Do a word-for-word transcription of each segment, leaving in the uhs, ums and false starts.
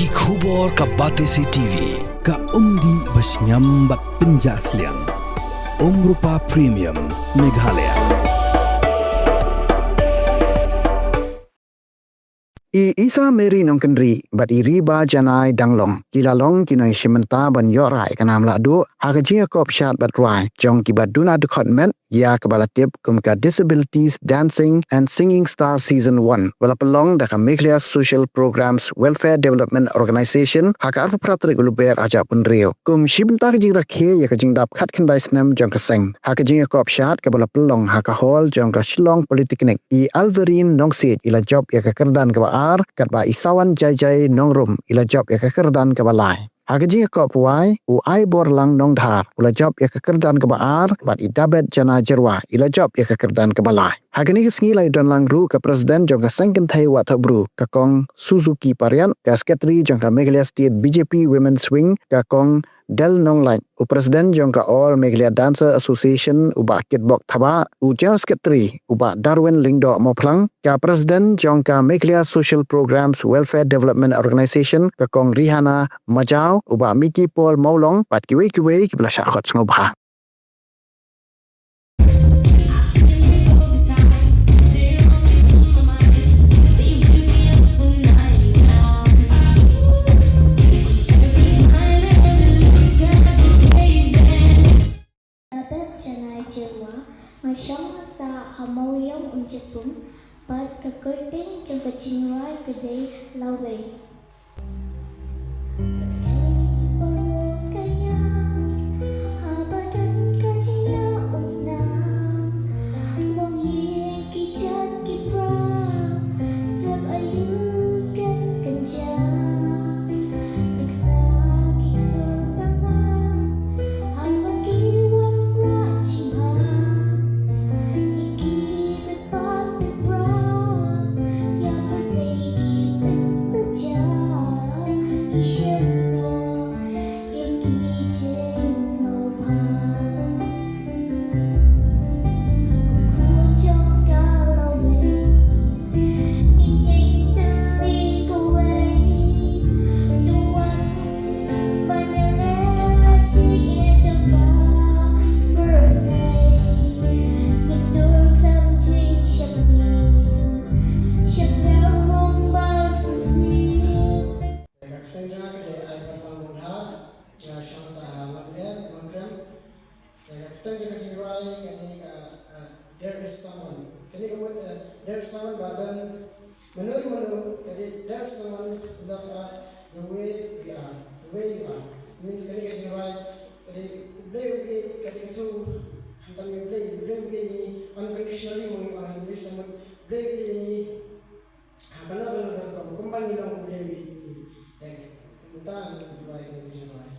Ki khubor ka Batesi T V, ka umdih ba shngiam bad pynjah sliang. Umrupa Premium, Meghalaya. I Isa Mary Nongkyndri bad i Riba Janai Danglong ki la long ki nongshim bynta ban ïoh rai ka nam la duh ha ka jingïakop shad bad rwai jong kiba duna dkhot met ïa kaba la tip kum ka Disabilities Dancing and Singing Star Season one, ba la pynlong da ka Meghalaya Social Programs Welfare Development Organization ha ka arphew phra tarik u Lber arhajar arphew hynriew. Kum shi bynta ka jingrakhe ïa ka jingdap khatkhyndai snem jong ka seng, ha ka jingïakop shad kaba la pynlong ha ka hall jong ka Shillong Polytechnic, i Alverine Nongsiej i la jop ïa ka kyrdan kaba ar, katba i Sawan Jaijai Nongrum i la jop ïa ka kyrdan kaba lai. Ha ka jingïakop rwai, u Aiborlang Nongdhar u la jop ïa ka kyrdan kaba ar, bad i Dabet Jana Jyrwa i la jop ïa ka kyrdan kaba lai. Ha kane ka sngi la ïadon lang ruh ka President jong ka Seng Kynthei Wahthok Bru, ka Kong Suzuki Pariat, ka Secretary jong ka Meghalaya State B J P Women's Wing, ka Kong Del Nonglait, u President jong ka All Meghalaya Dancer Association, u Bah Kitbok Thabah, u General Secretary, u Bah Darwin Lyngdoh Mawphlang, ka President jong ka Meghalaya Social Programs Welfare Development Organization, ka Kong Rihana Majaw, u Bah Mickey Paul Mawlong, bad kiwei kiwei kiba la shah khot sngewbha. Nga dei Janai Jyrwa, nga shong nga sah ha Mawïong Umjipum, bad ka kyrteng jong ka jingrwai ka dei Lawei. Ka kyrteng jong nga ka dei Aiborlang Nongdhar, nga shong sah ha Langler, Nongkrem. Ka kyrteng jong ka jingrwai ka dei ka, uh, There Is Someone. Kane ka mut, uh, There Is Someone ba don mano mano, ka dei There Is Someone who loves us the way we are, the way you are. Means kane ka jingrwai ka dei U Blei u ïeit, ka dei ka jong, khamtam ïa U Blei, U Blei u ïeit ïa ngi unconditionally, mo ngi ong ha English, ka mut U Blei u ïeit ïa ngi. Ha kano kano ka rukom, kumba ngi long U Blei u ïeit ïa ngi. Te mynta ngan rwai kane ka jingrwai.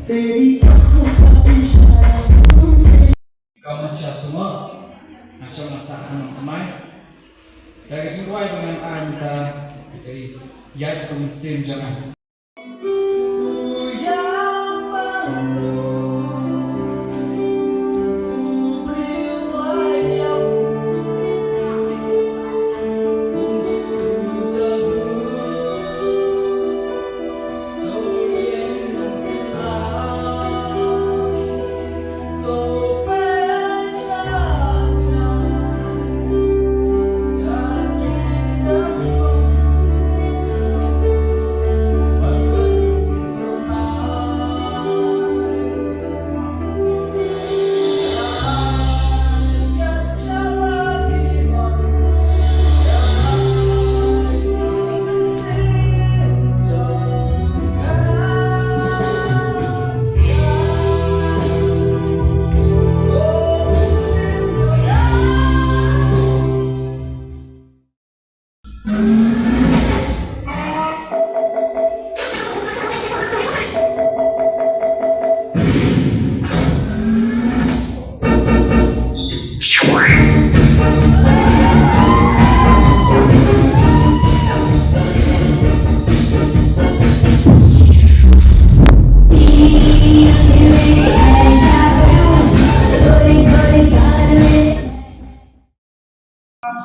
तेरी आंखों का इशारा सुन के Ka mon sha sumar, nga shong nga sah ha nongthymmai. Da ka jingrwai ba ngan ai mynta, ka dei Ïaid kum u mynsiem jong nga.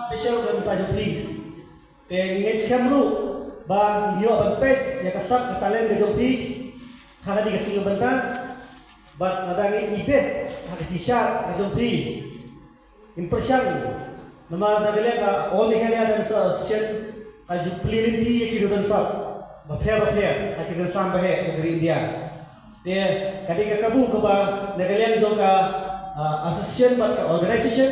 Special ka bynta jong phi. Te ngi ngeit skhem ruh ba ngi ïoh ban peit ïa ka sap ka talent ka jong phi ha kane ka sngi bynta. Bad lada ngi ibit ha ka jingshad ka jong phi, ngin pyrshang namar na ka liang ka All Meghalaya Dancer Association ka ju plie lynti ïa ki ruh dancer bapher bapher ha ki rynsan baheh jong ka ri India. Te ka dei ka kabu kaba na ka liang jong ka, ah, association bad ka organization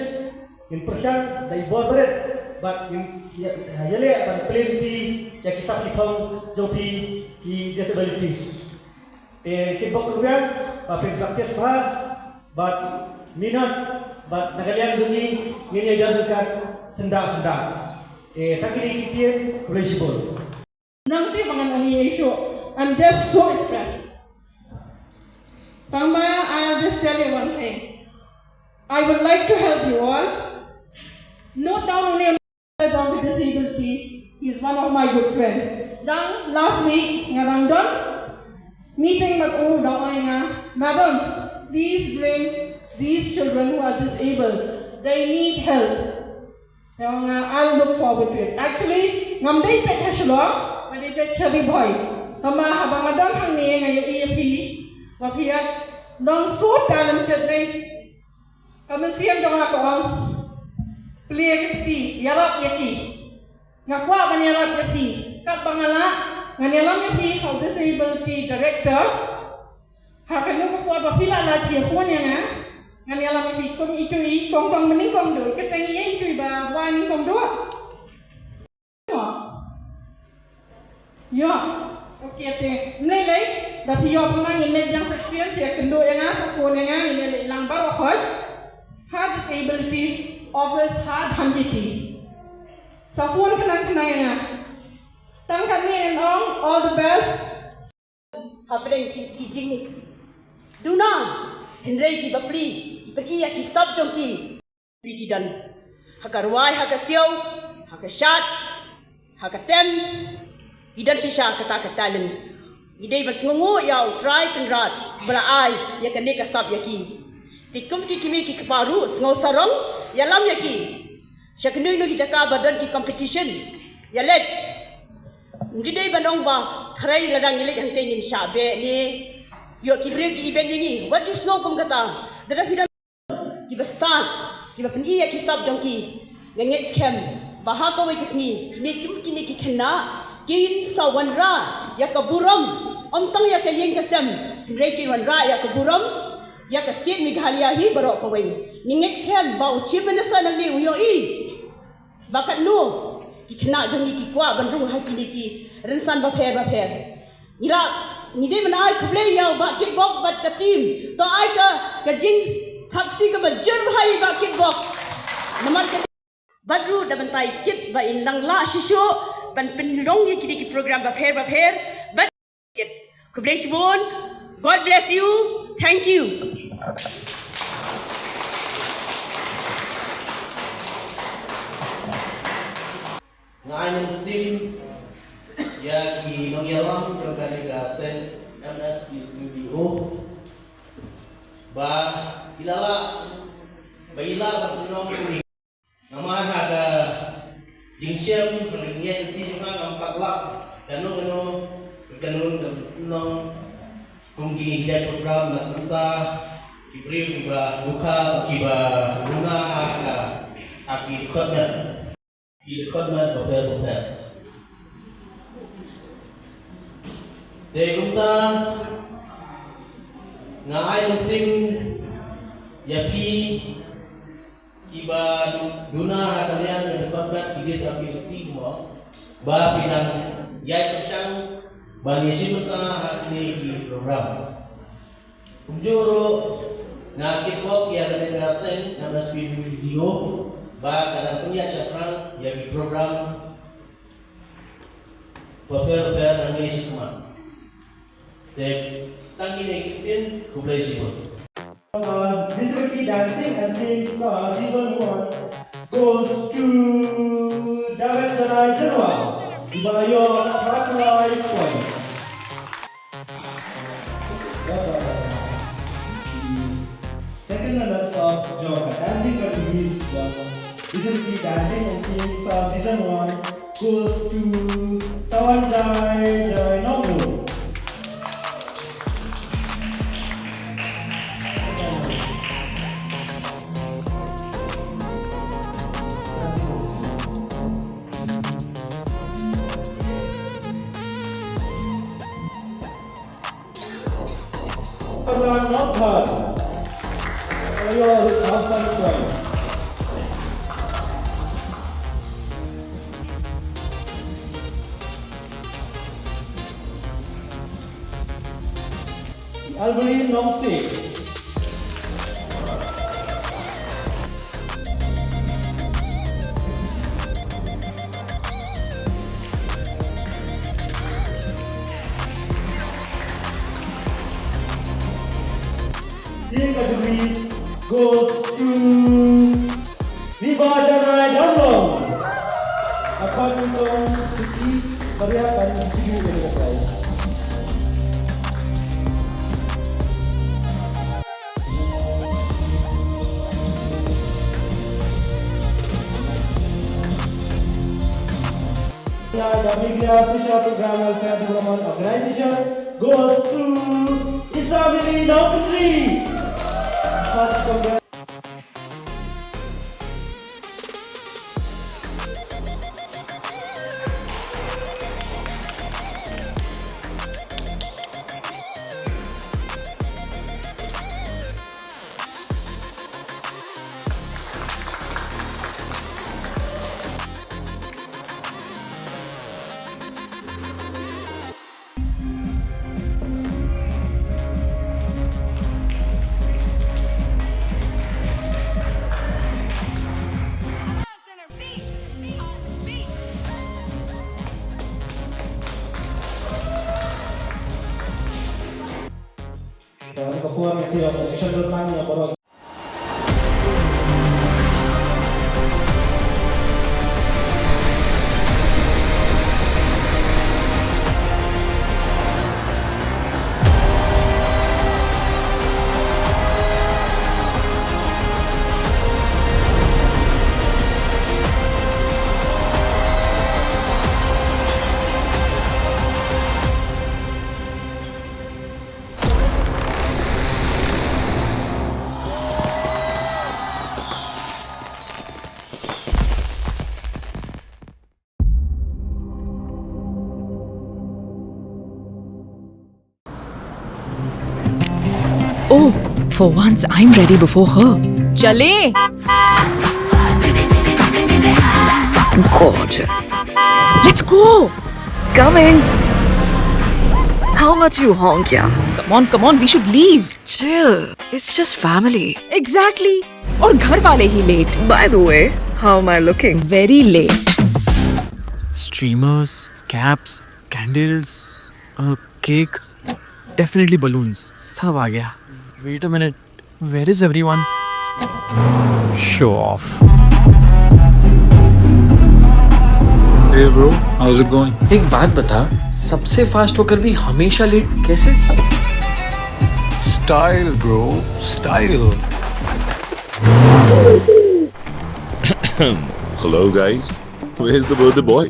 ngin pyrshang da i bor barit bad ngin ïa, ïa, ïaleh ban plie lynti ïa ki sap ki phong jong phi ki disabilities. Te kitbok kyrwiang ba phin practice bha bad minot bad na ka liang jong ngi ngin ïa don ryngkat syndah syndah. Te tang kine ki ktien, khublei shibun. Nangta ba ngan ong ïa i shuh, I'm just so impressed. Tangba, I'll just tell you one thing. I would like to help you all. Note down only on the disability. He is one of my good friend. Dang last week nga dang don meeting bad u, da ong ïa nga, "Madam, please bring these children who are disabled. They need help." Te nga, "I'll look forward to it." Actually, ngam dei peit ha Shillong, nga dei peit sha Ri Bhoi. Tangba haba nga don hangne nga ïohi ïa phi, ba phi ïa long so talented ne. Ka mynsiem jong nga ka ong, plie ka kti, ïarap ïa ki. Nga kwah ban ïarap ïa phi. Katba nga lah, ngan ïalam ïa phi ha u disability director. Ha kano ka por ba phi lah lait phi phone ïa nga, ngan ïalam ïa phi kum itu i kong kong mynnyngkong duh, ka teng ïa itu i ba wai nyngkong duh. Ïa. Okay te. Ym lei lei, da phi ïoh phi ma ngin leit biang sa shisien, sa ïakynduh ïa nga, sa phone ïa nga, ngin ïaleit lang baroh khoit ha disability office ha Dhankheti. Sa phone khnang khnang ïa nga. Tang katne ngan ong all the best. Hapdeng ki, ki jingduna, hynrei ki bapli ki pyni ïa ki sap jong ki. Ki don ha ka rwai, ha ka siew, ha ka shad, ha ka tem, ki don shisha kata ka talents. Ngi dei ban sngewnguh ïa U Trai Kynrad ba la ai ïa kane ka sap ïa ki. Te kum ki kmie ki kpa ruh, sngew sarong, ïalam ïa ki. Sha kino kino ki jaka ba don ki competition, ïaleit. Ngi dei ban ong ba, hynrei lada ngi leit hangtei ngin shah beh ne ïoh ki briew ki ibeiñ ïa ngi. Wat ju sngew kum kata. Lada phi don kiba stad, kiba pyni ïa ki sap jong ki, nga ngeit skhem ba ha kawei ka sngi kine, kum kine ki khynnah kin sa wanrah ïa ka burom, ym tang ïa ka ïing ka sem, hynrei kin wanrah ïa ka burom ïa ka state Meghalaya hi baroh kawei. Nga ngeit skhem ba u Chief Minister nangne u ïohi ba katno ki khynnah jong ngi ki kwah ban rung ha kine ki rynsan bapher bapher. Ngi la, ngi dei ban ai khublei ïa u Bah Kitbok bad ka team. To ai ka, ka jingthap kti kaba jur bha ïa u Bah Kitbok. Namar ka bad ruh da ban tai kit ba in dang lah shisha ban pynlong ïa kine ki program bapher bapher. Bad kit. Khublei shibun. God bless you. Thank you. Nga ai mynsiem ïa ki nongïalam jong kane ka seng M S P W D O ba i la lah, ba i la lah ban pynlong ïa ngi. Namar ha ka jingshem, ha ka jingïaid lynti jong nga ngam pat lah kano kano, kano kano, kum ki judge program na kumta, ki briew kiba dukha, kiba duna ha ka, ha ki dkhot met, ki dkhot met bapher bapher. Te kumta nga ai mynsiem ïa phi kiba du-, duna ha ka liang ka dkhot met, ki dei sa phi lynti kumba ba phi dang ïaid pyrshang ban ïashim bynta ha kine ki program. Kumjuh ruh nga kitbok ïa kane ka seng M S P W D O ba ka dang pynïaid shaphrang ïa ki program bapher bapher nangne shakhmat. Te tang kine ki ktien, khublei shibun. Disability Dancing and Singing Star Season one goes to David Janai Janwa, Bayo, Rakulai Points. Second runners up jong ka dancing categories, uh, Disability Dancing and Singing Star Season one goes to Sawan Jai Jai Nongrum. Abraham Nongkhan. Ayo, Hassan Khan. Alvin Nongsi. Same categories goes to Niba Janai Damlong. Apart from Siki Maria Tan Sigi Enterprise. The Meghalaya Social Program Welfare Development Organization goes to Isabeli Nongkri. Ka por ngi shu ïa ka action ruh tang ïa baroh. Oh, for once I'm ready before her. चले। Gorgeous. Let's go. Coming. How much you honk, yeah? Come on, come on, we should leave. Chill. It's just family. Exactly. और घर वाले ही late. By the way, how am I looking? Very late. Streamers, caps, candles, a cake. Definitely balloons. सब आ गया. Wait a minute. Where is everyone? Show off. Hey bro, how's it going? एक बात बता, सबसे फास्ट होकर भी हमेशा लेट कैसे? Style, bro, style. Hello, guys. Where's the birthday boy?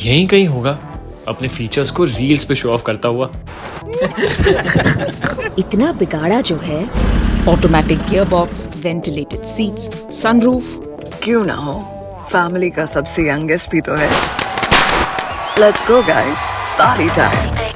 यहीं कहीं होगा, अपने फीचर्स को रील्स पे शो ऑफ करता हुआ. इतना बिगाड़ा जो है. Automatic gearbox, ventilated seats, sunroof. क्यों ना हो, फैमिली का सबसे यंगेस्ट भी तो है. Let's go guys, party time.